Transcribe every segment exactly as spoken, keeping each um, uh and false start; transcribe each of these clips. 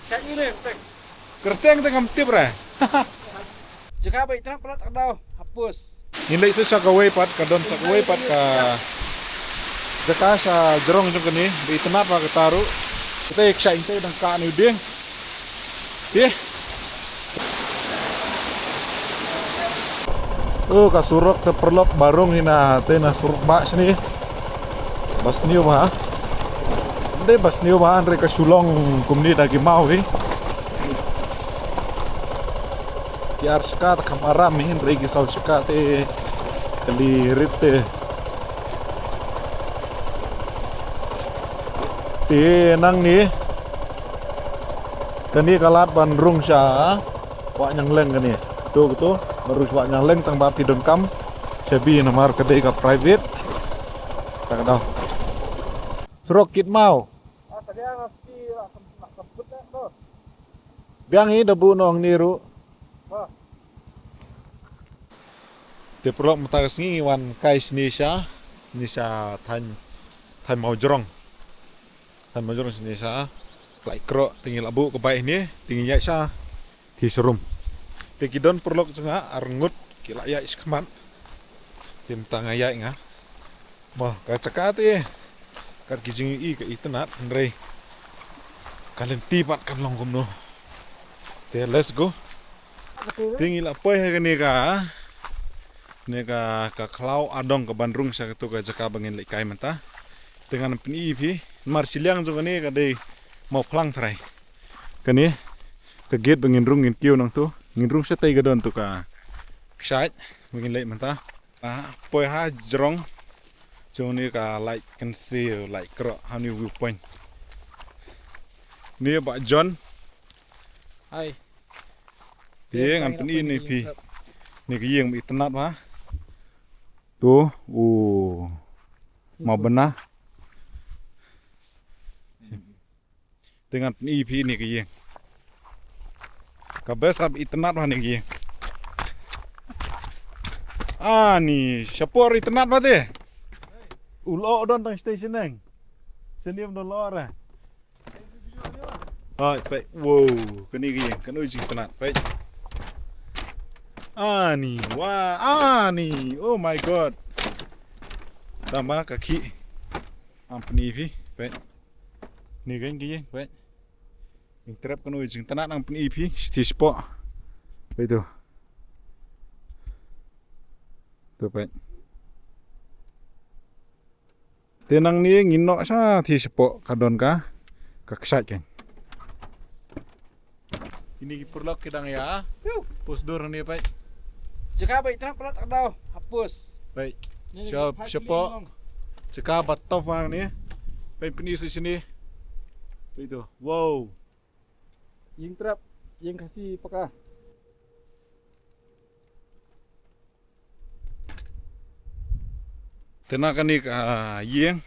Sa ini, Tek. Kyrteng te ngam tip re. Jaka ba itynnad palat ka daw. Hapus. Ngin leit sa sha kawei pat, ka don sa kawei pat ka jaka sha jrong jong kane, ba itynnad ba kata ruh. Kata ïa ka sha ïing te dang kah ne u dieng. Te. Oh, ka surok te paralok ba rung hi na te na surok ba shane. Ba sniew ba. Dei ba sniew ba, hynrei ka shu long kumne da ki maw hi. Ki ar shaka te kham aram hi, hynrei ki saw shaka te kali rit te. Te nangne kane ka lad ban rung sha Wah Nyaleng kane. To, to, ban rung sha Wah Nyaleng tang ba phi donkam shabi namar ka dei ka private. Ta ka daw. Surok kit maw. Biang hi da buh noh hangne ruh. Te paralok, mynta ka sngi ngi wan kai shane sha, shane sha thaiñ, thaiñ Mawjrong. Thaiñ Mawjrong shane sha Laitkroh, te ngi la buh ka bike hangne, te ngi ïaid sha Thishrum. Te ki don paralok jong nga arngut ki la ïaid shakhmat. Te mynta nga ïaid nga. Mo, ka jaka te kat ki jingïohi ka itynnad, hynrei ka lynti pat kan long kumno. Te let's go. Te ngi la poi ha kane ka, kane ka, ka khlaw adong kaban rung sha kato ka jaka ba ngin leit kai mynta. Te ngan pyni ïa phi, namar shiliang jong kane ka dei Mawphlang tharai. Kane ka gate ba ngin rung, ngin kiew nangto. Ngin rung shatei ka don to ka kshaid ba ngin leit mynta. Ah, poi ha jrong jong ne ka Laitkynsi, Laitkroh, ha ne view point. Ne Bah John. Hai. Te ngan pyni ne phi. Ne ka ïing ba itynnad ba. To, u Mawbynna. Te ngan pyni phi ne ka ïing. Ka best ba itynnad ba ne ka ïing. Ani, shapoh itynnad ba te. U lyoh don tang station neng. Senium don lyoh ra. Hai, peit. Wow, kane ka ïing, kano jingtynnad, peit. Ani, wah, ani. Oh my God. Tama ka khih. Ngan pyni phi, peit. Ne ka ïing, peit. Ïing trep kano jingtynnad ngan pyni phi, shithi shapoh. Peit to. To peit. Te nangne ngin noh shathie shapoh ka don ka, ka kshaid kan. Kine ki paralok ki dang ïa post dur ne, peit. Jaka ba itynnad palat ka daw, hapus. Peit. Shapoh. Jaka ba tough hangne. Peit pyni sa shane. Peit to. Wow. Ïing trep, ïing Khasi paka. Te na kane ka ïing.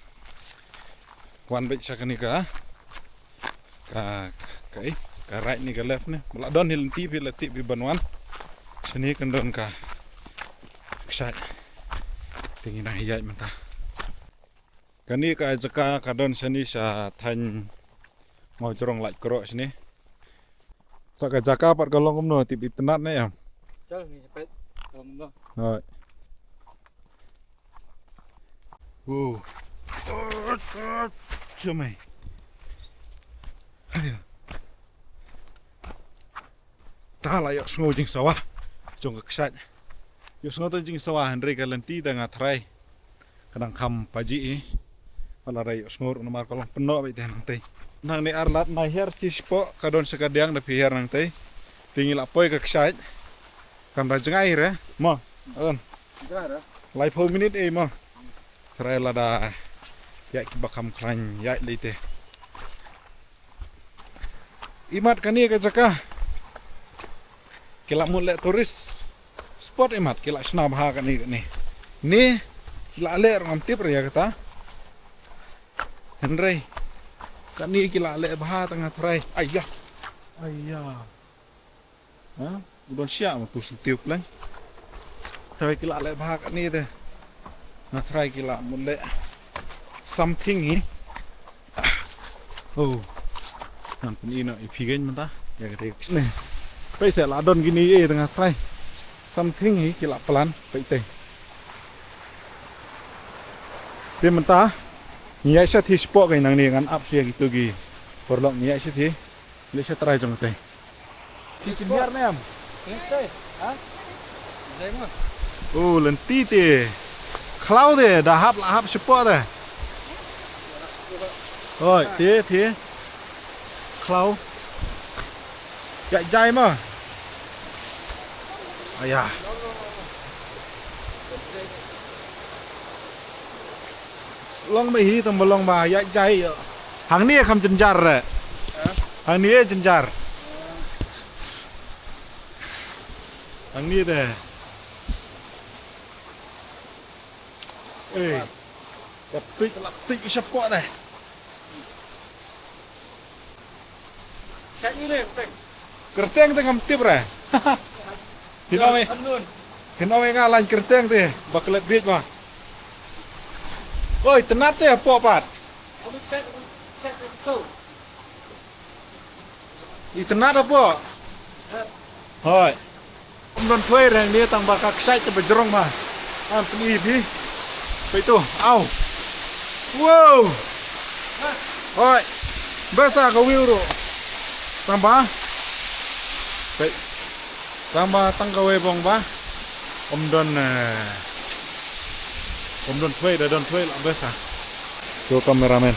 Wan beit sha kane ka, ka, ka, eh, ka right ne ka left ne. Ba la don hi lynti phi la tip phi ban wan. Shane kan don ka kshaid. Te ngi nang ïaid mynta. Kane ka jaka ka don shane sha thaiñ Mawjrong Laitkroh shane. Sa ka jaka pat ka long kumno, tip itynnad ne em? Chal ngi peit ka long kumno. Hai. Wow. Jomai. Hai. Ta la ïohsngew jingsawa jong ka kshaid. Ïohsngew ta jingsawa hynrei ka lynti ta nga tharai ka dang kham paji hi. Nga la dei ïohsngew ruh namar ka long pynnoh beit te nangtei. Nangne ar lad na hiar shi spah ka don sa ka diang da phi hiar nangtei. Te ngi la poi ka kshaid. Kam da jngai re mo. An. Laiphew minit ei mo. Tharai lada ïa kiba kham khlaiñ ïa lei te. Imat kane ka jaka ki la mut leh tourist spot imat, ki la shna bha kane kane. Ne ki la leh ruh ngam tip re ïa kata. Hynrei kane ki la leh bha tang ha tharai. Aiya. Aiya. Ha? U don shia ma tu sentiw pleng. Tharai ki la leh bha kane te. Nga tharai ki la mut leh something hi. Oh. Ngan pyni noh ïa phi kein mynta ïa kata ka kshaid. Peit se la don kine, eh, tang ha trai. Something hi ki la plan, peit te. Te mynta ngi ïaid shathie shapoh kein, nangne ngan ap shuwa ïa kito ki paralok, ngi ïaid shathie. Leit sha trai jong te. Ki senior ne em? Oh, lynti te. Khlaw te, da hap la hap shapoh te. Oi, te, te. Khlaw. Ïaid jai ma. Aya. Long ba hi tang ba long ba ïaid jai ïa. Hangne kham jynjar re. Hangne jynjar. Hangne te. Eh. Ka tuid la tuid shapoh te. Kyrteng te ngam tip re. Hin ong ïa, hin ong ïa nga lain kyrteng te ba klet biej ma. Oi, tnat te hapoh pat. Itynnad hapoh. Hoi. Ym don thwei re hangne tang ba ka kshaid te ba jrong ma. Ngan pyni ïa phi. Peit to. Aw. Wow. Hoi. Best sa ka view ruh. Tang ba. Peit. Tang ba tang kawei bong ba. Ym don, eh, ym don thwei, da don thwei la best sa. To cameraman.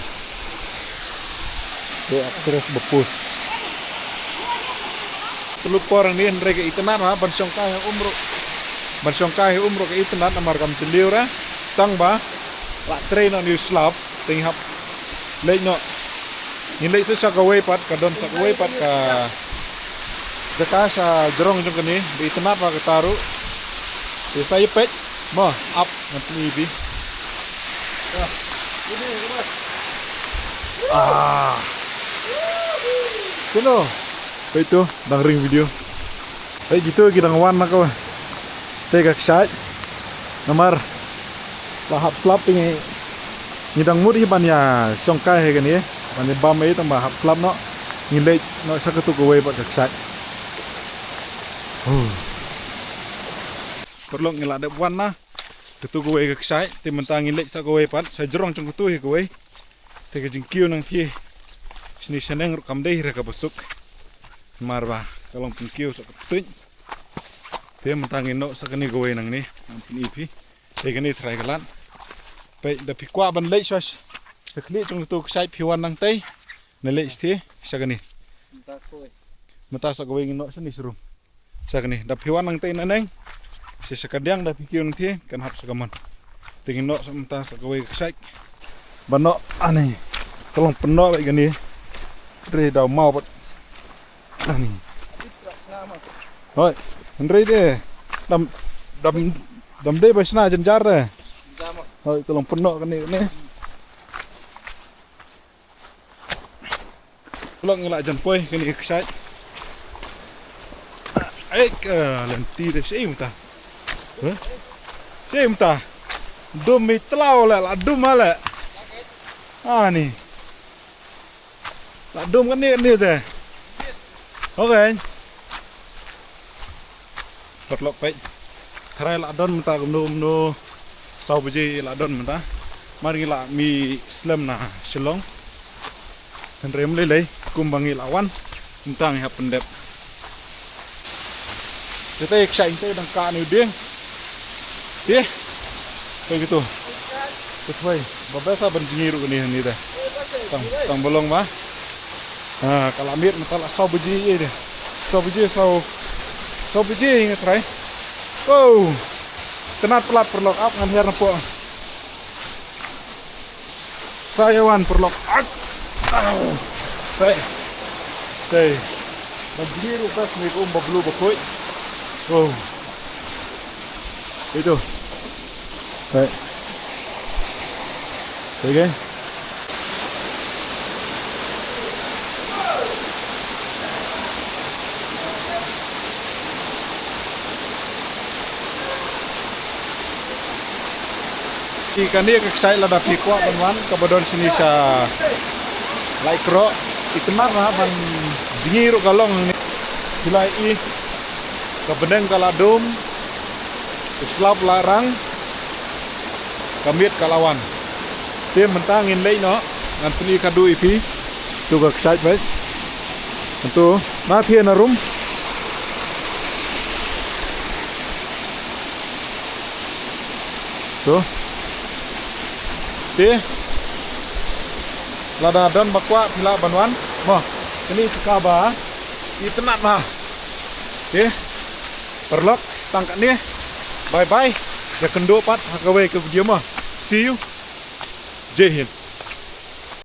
To actress ba pose. Te lut por hangne hynrei ka itynnad ma ban shongkai ha um ruh. Ban shongkai ha um ruh ka itynnad namar kam jylliew re. Tang ba la trei noh ïa u slap te ngi hap leit noh. Ngin leit sa sha kawei pat, ka don sa kawei pat ka jaka sha jrong jong kane ba itynnad ma kata ruh. Te sa ïa peit ma, ap ngan pyni ïa phi. Ah. Kino? Peit to, dang ring video. Peit kito ki dang wan na ka. Te ka kshaid. Namar la hap slap te ngi, ngi dang mut hi ban ïa shongkai hi kane. Ban ïa bam ei tang ba hap slap noh. Ngi leit noh sha katu kawei pat ka kshaid. Huh. Paralok ngi la dep wan na katu kawei ka kshaid, te mynta ngi leit sa kawei pat, sa jrong jong katu hi kawei. Te ka jingkiew nangthie shane shaneng ruh kam dei re kaba suk. Namar ba ka long pynkiew sa ka tuid. Te mynta ngin noh sa kane kawei nangne, ngan pyni ïa phi. Te kane trai ka lad. Peit da phi kwah ban leit shuwa sha khlieh jong katu ka kshaid phi wan nangtei. Ne leit sha, sha kane. Mynta sa kawei. Mynta sa kawei ngin noh shane sharum. Sha kane da phi wan nangtei naneng. Sha, sha kadiang da phi kiew nangthie kan hap sha kamon. Te ngin noh sa mynta sa kawei ka kshaid. Ba noh ani. Ka long pynnoh bad kane. Re daw maw bad ani. Hoi, hynrei te dam, dam, dam dei ba shna jynjar te. Hoi, ka long pynnoh kane, kane. Paralok ngi la jan poi kane ka kshaid. Ai ka lynti de, shaei mynta. Huh? Shaei mynta. Dum i tlaw le, la dum le. Ani. La dum kane kane te. Okay. Paralok peit. Tharai la don mynta kumno kumno. Saw baje la don mynta. Mar ngi la mih slem na Shillong. Hynrei ym lei lei kumba ngi la wan. Mynta ngi hap pyndep. Te te kshaid te dang kah ne u dieng. Te. Te kito. Te thwei. Ba best sa ban jngi ruh kane hangne te. Tang, tang ba long ba. Ah, ka la miet mynta la saw baje ïa te. Saw baje, saw, saw baje nga trai. Oh. Tnat palat paralok, ap ngan hiar napoh. Sa ïa wan paralok. Ak. Au. Sai. Sai. Ban jngi ruh ka sngi ka um ba blue ba khuid. Oh. Itu. Sai. Sai ke? Ïa kane ka kshaid lada phi kwah ban wan kaba don shane sha Laitkhroh. Itynnad ha ban jngi ruh ka long ni. Phi la i ka bneng ka la dum, u slap la rang, ka miet ka la wan. Te mynta ngin leit noh, ngan pyni khadduh ïa phi. To ka kshaid beit. To, na thied na rum. To. Te. Lada don ba kwah phi lah ban wan. Mo. Kane ka ba itynnad ma. Te. Paralok tang kane. Bye bye. Ïakynduh pat ha kawei ka video mo. See you. Jai Hind.